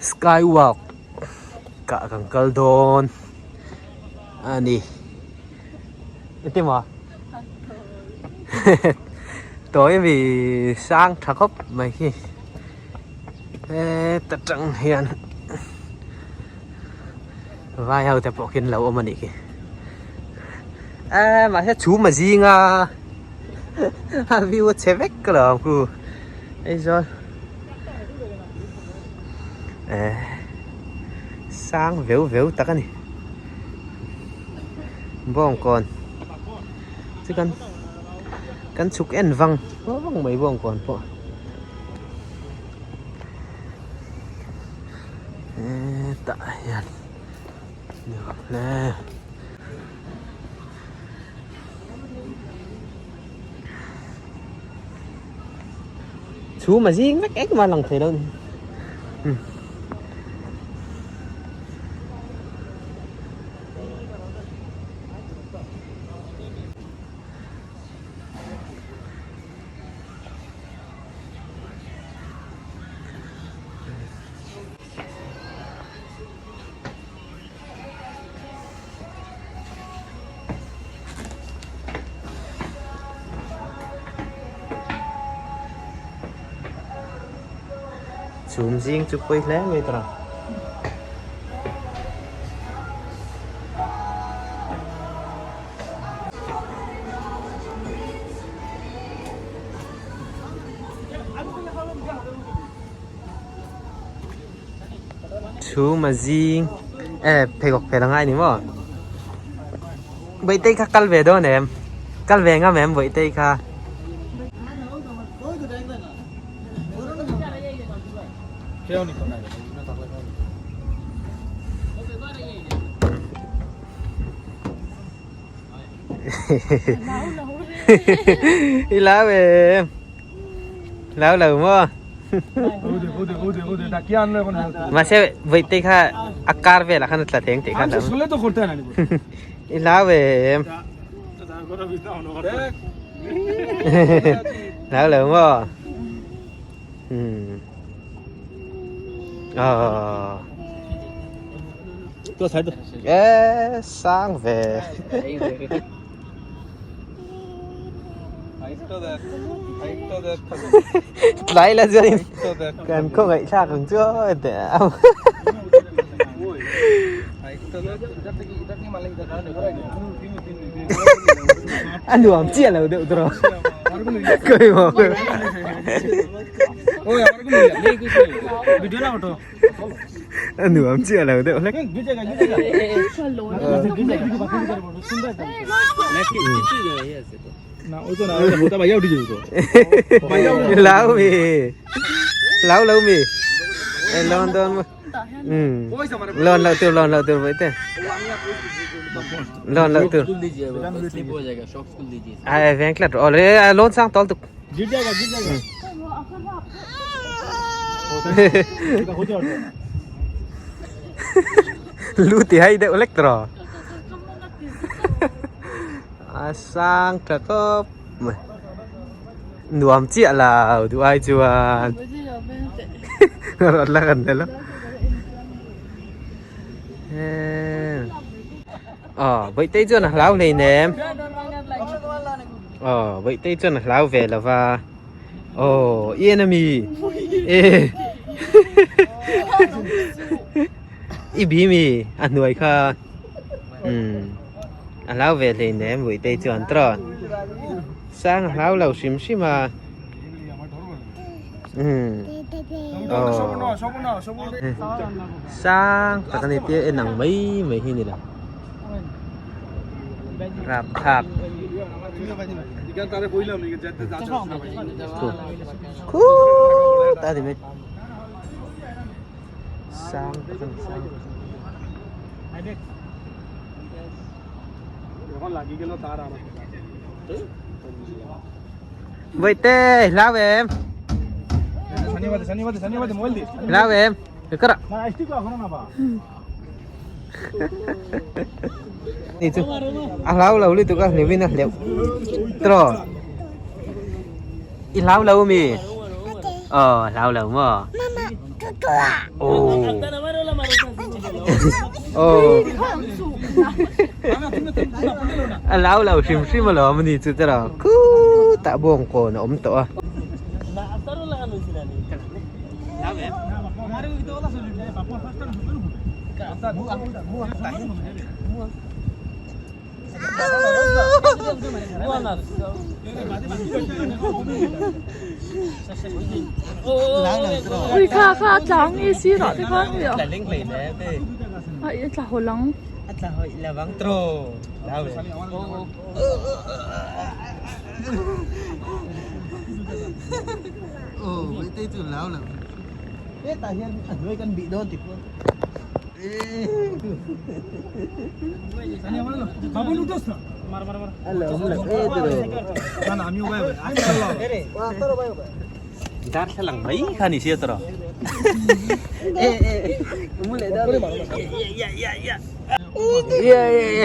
Sky walk ah kan kal dawn a ni engtin maw tawi mi sang tha khawp mai hi heta tang hian vai ho te pawh khi an lo awm a nih khi eee mahse chhum a zing a a view a chhe vek ka lo ang khu Aizawl eh sang veu veu tak a ni bawngkawn chu kan kan chhuk en vang vang mai bawngkawn pawh hetah hian nuam hle. Chhum a zing vek engmah a lang thei lo a ni. Chhum zing chu pawi hle mai tawh a. Chhum a zing e pheikhawk phelh a ngai ni maw Bawihtei kha kal ve dawn em kal ve ngam em Bawihtei kha. I lau em lau lo maw mahse vawihtei kha a kar velah khan a tla theng tih kha a i hlau em hlau lo maw aww e sang ve. Tlai la chuan kan khawngaih thlak ang chu aw teh a. A nuam chiah lo deuh tawh. Kawi maw. A nuam chiah lo deuh hlek. Lau mi lau lo mi lon dawn maw lon loh tur lon loh tur vawi te lon loh tur ai veng tlat rawh le lon sang tawl tuk Lu ti hai deuh lek tawh a sang tha khawp mai nuam chiah lo duh ai chuan rawn la kan tel a aw Bawihtei chuan a hlau hleinem aw Bawihtei chuan a hlau ve lova. Aw i en ami e i bi mi a hnuai kha umm a hlau ve hlei nem Vuitei chuan tawh sang a hlau lo hrim hrim a umm aw sang tak ani tia en ang mai mai hi ni lo. Rapthlak khut a ni mai sang tak a ni sang Vawite hlau em hlau em Ni chu a hlau lo lutuk a hleuhin a hleuh tawh i hlau lo mi aw hlau lo maw. Oh. Oh. A lau lo hrim hrim alawm a ni chu tiraw khutah bawngkawn a awm tawh a. Ui kha kha a tlang i sirah te khan ui a a i tla haw lang. A tla hawi la vang tro lau ve. Oh, mai te chu lau lo. Hetah hian a hnuai kan bih dawn ti pawh. Darthlalang mai kha ni sia tawh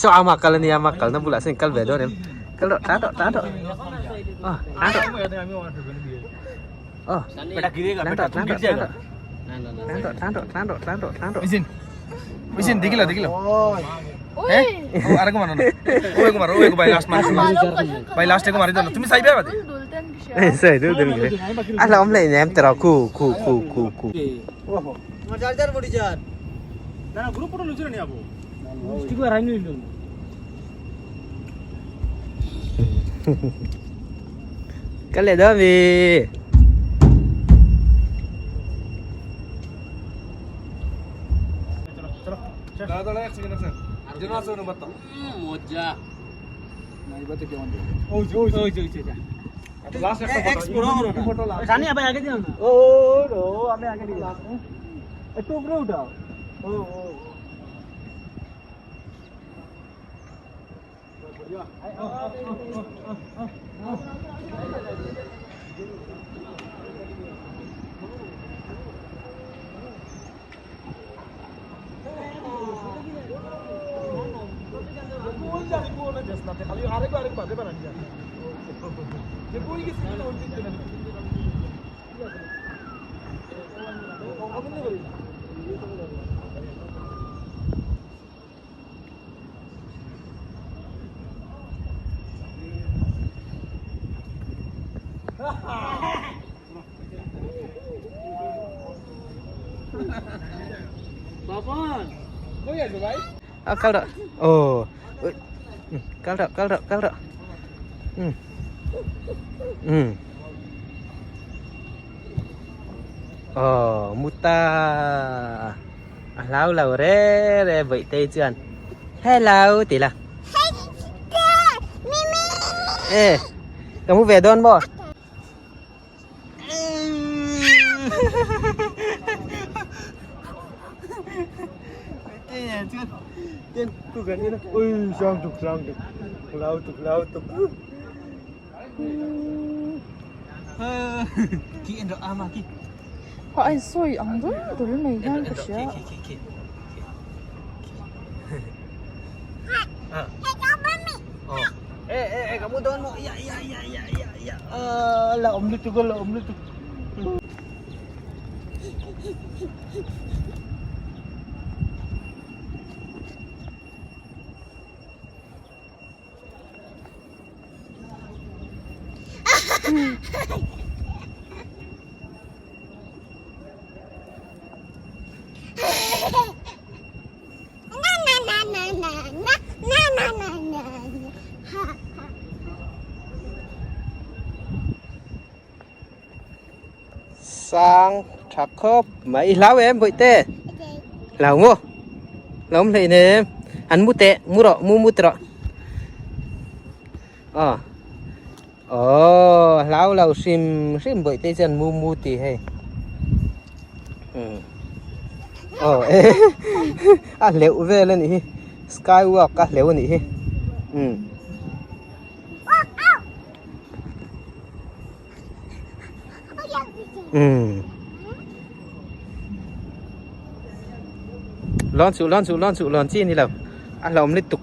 saw ama kal ania ama kalna bulah sawn kal ve dawn em kal rawh tan rawh tan rawh tan rawh Oh, बेटा गिरेगा बेटा तुम गिर जाएगा tlan rawh tlan rawh tlan rawh tlan rawh Visin Visin দেখিলা দেখিলা Ui. ও আরেকো মারো না ও একো মারো ও একো ভাই লাস্ট মারো ভাই লাস্ট একো মারি দাও তুমি চাইবে বাদে Dul dul ten ka hria. Sai dul dul ge. A hlauhawm hlei nem tawh khu khu khu khu khu. Ka leh dawn mi. দাদা এক সেকেন্ড স্যার জেনা আছে নাম্বারটা মজা ওই ওই ওই ওই লাস্ট একটা ফটো জানি আবার আগে দিও না ও ও আমি আগে দিই একটু উপরে উঠাও ও ও A kal rawh. Oh. Kal rawh kal rawh kal rawh. Um. Um. Oh, muta. A hlau lo re re Bawihtei chuan hello tih la. E ka mu ve dawn maw? A in sawi ang dul dul mai hian ka hria. Sang tha khawp mai hlau em Bawihte hlau maw hlauhawm hleih nem an mu teh mu rawh mu mu tawh aw aw hlau lo hrim hrim Bawihte chuan mu mu tih hei umm aw a hleuh vel a nih hi sky walk a hleuh a nih hi umm. Umm. Lawn suh lawn suh lawn suh lawn chi a ni lo a hlauhawm lutuk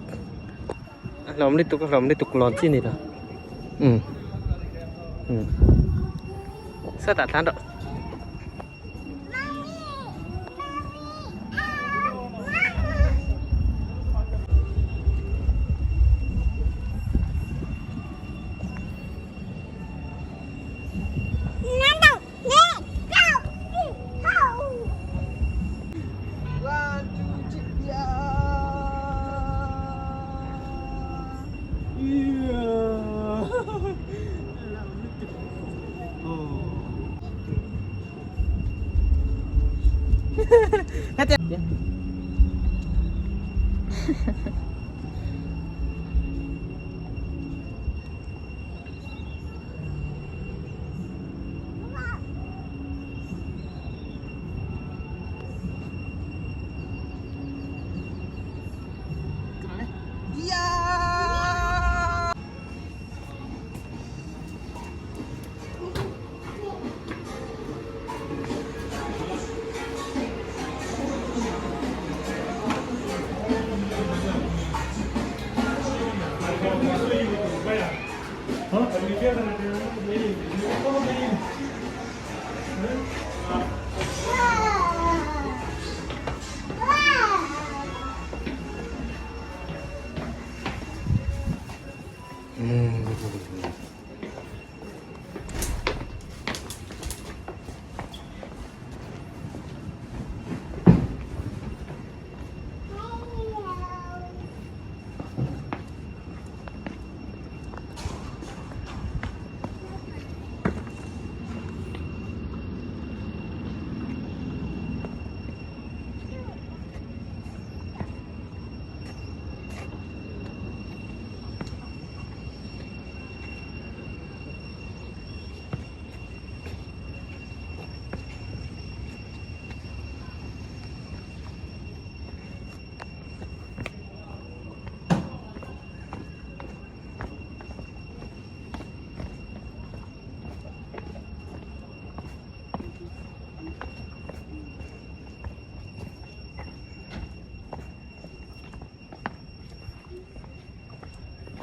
a hlauhawm lutuk a hlauhawm lutuk lawn chi a ni lo umm umm sawtah thlan rawh.